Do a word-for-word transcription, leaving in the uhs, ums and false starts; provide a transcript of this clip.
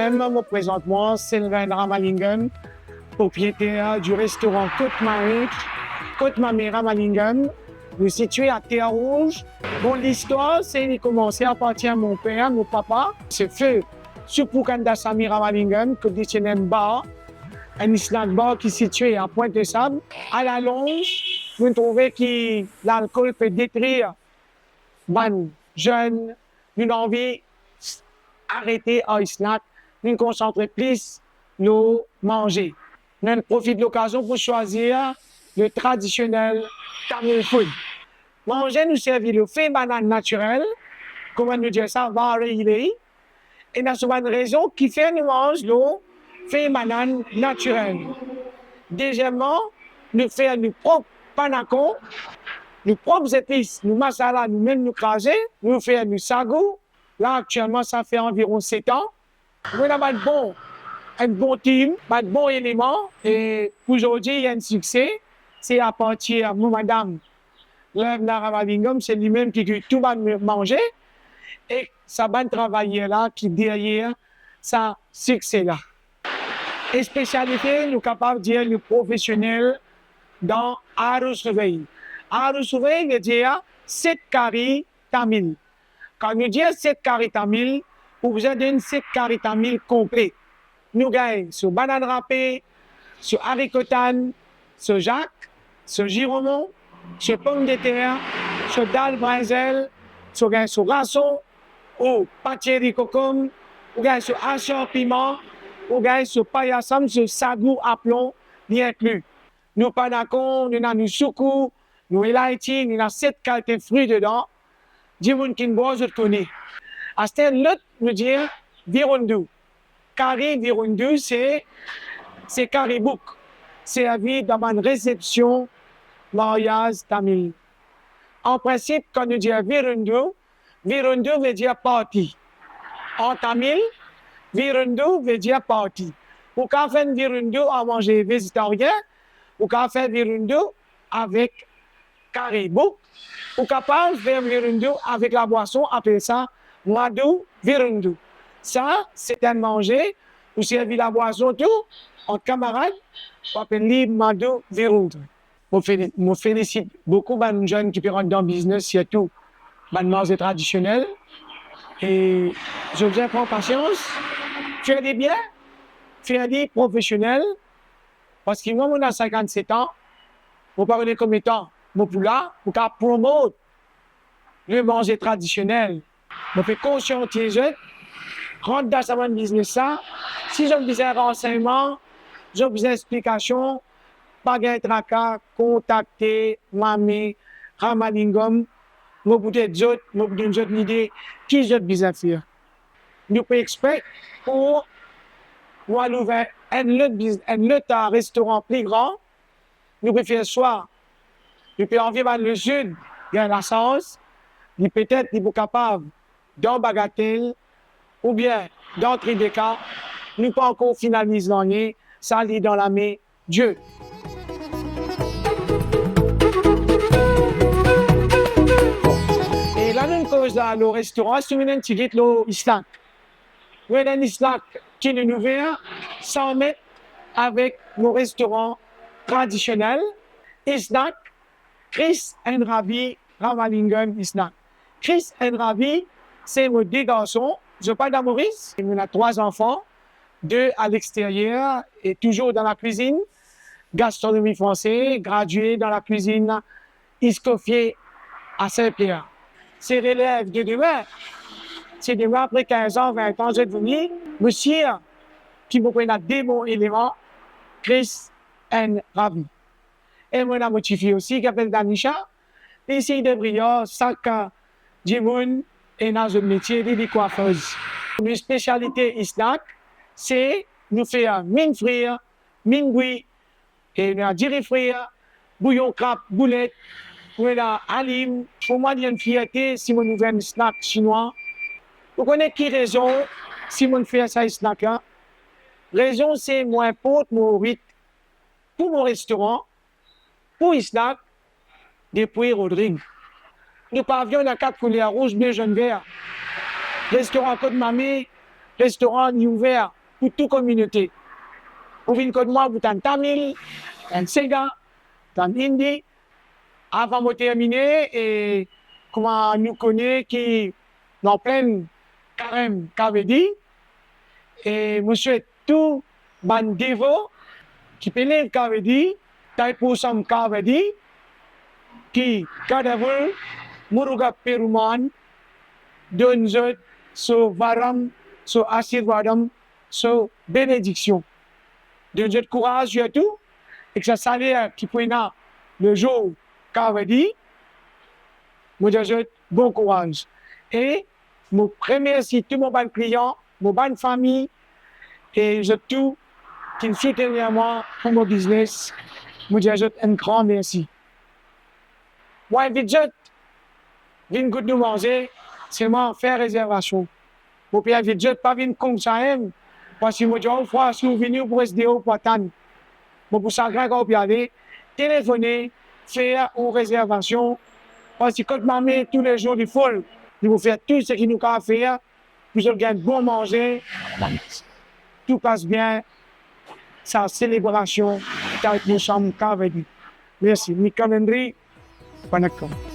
Mwa, mo prezant mwa Sylvain Ramalingam, propriétaire du restaurant Kot Mame, Kot Mame Ramalingam. Nou sitwe a Terre Rouge. Bon, listwar, se li koumanse apartir mo per, mo papa. Se feu Supu Kandasamy Ramalingam, kot li ti ena enn bar, enn snack bar ki sitwe a Pointe-de-Sable. A lalong, nou trouve ki lalkol pe detrir bann zenn, nou anvi arete ar snack, nou konsantre plis lor manze. Nou profit lokazion pou swazir le tradisionel Tamil food. Manze nou servi le feu banann natirel, kouma nou dir sa, vare ilei, ena so bann rezon kifer nou manz lor feu banann natirel. Dezieman, nou fer nou prop panakon, nou prop zepis, nou masala, nou mem nou kraze, nou fer nou sagou. La, aktielman, sa fer anviron set an. Nou ena bann bon, enn bon team, bann bon eleman, e pou zordi, li enn sikse. Se apartir mo madam, Levna Ramalingam, se limem ki kwi tou bann manze, e sa bann travayer la ki deryer sa sikse la. E spesialite, nou kapav dir nou profesionel dan aru suvai. Aru suvai vedir set kari tamil. Kan nou dir set kari tamil, ou bizin donn set kari tamil konple. Nou gagn so banann rape, so ariko tann, so zak, so ziromon, so pomdeter, so dal brinzel, so gagn so rason, ou patie ri kokom, ou gagn so asar piman, ou gagn so payasam, so sagou aplon, li inkli. Nou panakon, nou ena nou soukou, nou elayti, nou ena set kalite fri dedan. Dimoun ki inn bwar, zot kone. Aster lot, nou dir virundu. Kari virundu, se, se kari bouk, servi dan bann resepsion, maryaz tamil. An prinsip, kan nou dir virundu, virundu vedir parti. An tamil, virundu vedir parti. Ou kapav fer virundu ar manze vezetarien, ou kapav fer virundu avek kari bouk, ou kapav fer virundu avek labwason, apel sa madu virundu. Sa, se enn manze, ou servi labwason tou, ant kamarad, ou apel li madu virundu. Mo feli-, mo felisit boukou bann zenn ki pe rant dan biznes, sirtou bann manze tradisionel. E zot bizin pran pasians, fer li bien, fer li profesionel, parski mwa, mo ena sinkannset an, mo pa kone konbien tan mo pou la, pou kapav promot le manze tradisionel. Mo pe konsiantiz zot, rant dan sa bann biznes la. Si zot bizin ransegnman, zot bizin explikasion, pa gagn traka, kontakte Mame Ramalingam, mo pou ed zot, mo pou donn zot lide ki zot bizin fer. Nou pe expect pou nou al ouver enn lot biz-, enn lot, a, restoran pli gran. Nou pe fer swa, nou pe anvi bann lezour gagn lasans, li petet li pou kapav dan Bagatelle oubien dan Tribeca, nou pa ankor finaliz nanye, sa li dan lame Die. E la nou koz la lor restoran, si nou ena enn ti gete lor snack. Nou ena enn snack ki nou'nn ouver san met avek nou restoran tradisionel, snack Chris and Ravi Ramalingam snack. Chris and Ravi, se mo de garson, zot pa dan Moris. Nou ena trwa zanfan, de a lexteryer e touzour dan lakwizinn, gastronomi franse, gradie dan lakwizinn Escoffier a Saint-Pierre. Se relev de demin, se demin apre kinz an, vin an zot vini, mo sir ki pou ena de bon eleman, Chris and Ravi. E mo ena mo tifi osi ki apel Danisha. Li se debriyer, sak dimoun ena zot metie, li, li kwafez. Nou spesialite snack, se nou fer minn frir, minn bwi, e nou ena diri frir, bouyon krab, boulet, nou ena alim. Pou mwa, li enn fierte si mo'nn ouver enn snack sinwa. Ou kone ki rezon si mo'nn fer sa snack la? Rezon se mo inport mo rit pou mo restoran, pou snack, depi Rodrig. Nou pavion ena kat kouler, rouz, ble, zonn, ver. Restoran Kot Mame, restoran ni ouver. pou tou kominote. Pou vinn kot mwa, pou tann Tamil, tann Sega, tann Hindi. Avan mo termine, e kouma nou kone ki nou anplenn karem Kavadi, e mo swet tou bann devo ki pe lev Kavadi, Thaipusam Kavadi, ki Kadavul Muruga Peruman donn zot so varam, so asirvadam, so benediksion. Donn zot kouraz sirtou, ek sa saler ki pou ena lezour Kavadi, mo dir zot bon kouraz. E mo remersi tou mo bann klian, mo bann fami, e zot tou ki soutenir mwa pou mo biznes, mo dir zot enn gran mersi. Mo invit zot vinn gout nou manze, selman fer rezervasion. Mo pe invit zot pa vinn koumsa mem, parski mo dir ou, fwa si ou vini, ou pou res deor, ou pou atann. Mo pou sagrin kan ou pe ale, telefone, fer ou rezervasion, parski kot mame toulezour li fol, li pou fer tou seki nou kapav fer, pou zot gagn bon manze, tou pas bien, sa selebrasion Thaipusam Kavadi. Mersi, Mikan Henry, Vanakkam.